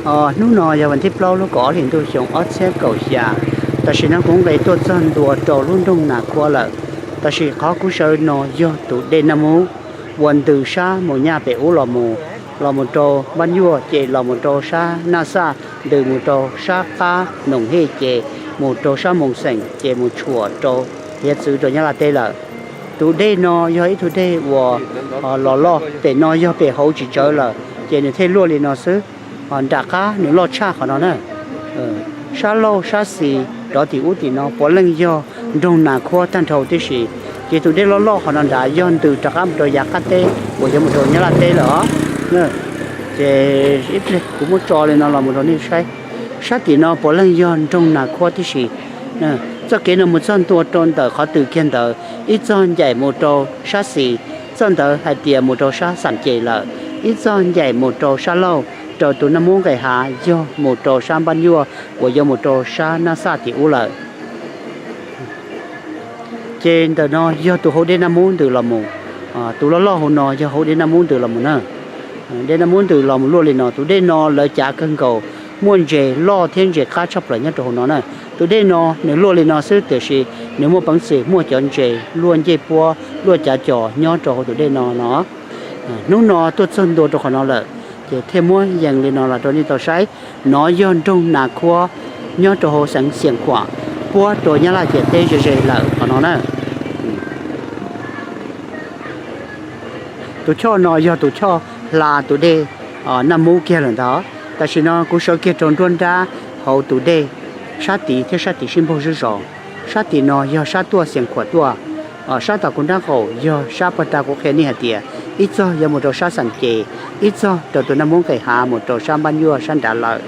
Hnub no yog vas thib plaub lub kaum ob hlis ntuj xyoo ob txhiab kaum xya. Tam sim no kuv nqes tuaj txog ntua rau lub nroog Nas Khuab lawm. Tam sim qhov kuv sawv no yog tus dej Naj Mub uas ntws sab Moos Nyaj pem ub los mus, los mus rau Npab Nyuaj ces los mus rau sab Naj Xaj, ntws mus rau sab qab Noom Hej ces mus rau sab Moos Xeem ces mus tshuam rau hiav txwv rau Nyab Laj teb lawm. Tus dej no yog ib tug dej uas los loj, pem no yog pem hauv tsis tsawv lawm ces nws thiaj luaj li no xwb. Nram qab nws loj tshaj qhov no na. Sab laug sab xis rov tim ub tim no puav leej yog nroog Nas Khuab tag nrho tib si. Ces tus dej loj loj qhov no nrad yog ntws rov qab mus rau yav qab teb uas yuav mus rau Nyab Laj teb lawm os. Ces ib pliag kuv muab tso li no los mus rau nej saib. Sab tim no puav leej yog nroog Nas Khuab tib si. Txoj kev no mus txog ntua rau ntawm qhov twg kiag ntawd, ib txog ncaim mus rau sab xis, txoj ntawd hais tias mus rau sab Xam Ces lawm, ib txog ncaim mus rau sab laug, rau tus Naj Mub nqes hav yog mus rau sab Npab Nyuaj uas yuav mus rau sab Naj Xaj tim ub lawm. Ces ntawm no yog tus hauv dej Naj Mub ntws los mus, tus loj loj hauv no yog hauv dej Naj Mub ntws los mus na. Dej Naj Mub ntws los mus luaj li no, tus dej no lawv cav kawg nkaus, muaj ntses loj thiab ntses qab tshaj plaws nyob rau hauv no na. Tus dej no nws luaj li no xwb tiam sis nws muaj peev xwm muaj cov ntses luaj ncej puab luaj cav cos nyob rau hauv tus dej no no. Hnub no tuaj txog ntua rau qhov no lawm, ces thiaj muab yees li no los rau nej tau saib. Nov yog nroog Nas Khuab nyob rau hauv xeev Xias Khuam, puab rau Nyab Laj ciam teb ze ze lawm qhov no na. Tus choj no yog tus choj hla tus dej Naj Mub kiag lawm ntag. Tam sim no kuv sawv kiag rau nruab nrab hauv tus dej, sab tid thiab sab tid sib npaug zog zos. Sab tid no yog sab tuaj Xias Khuam tuaj, sab tom kuv nrab qaum yog sab pag ta kuv qhia nej hais tias ib txog yuav mus rau sab Xam Ces, ib txog rau tus Naj Mub nqes hav mus rau sab Npab Nyuaj sab nrad lawm.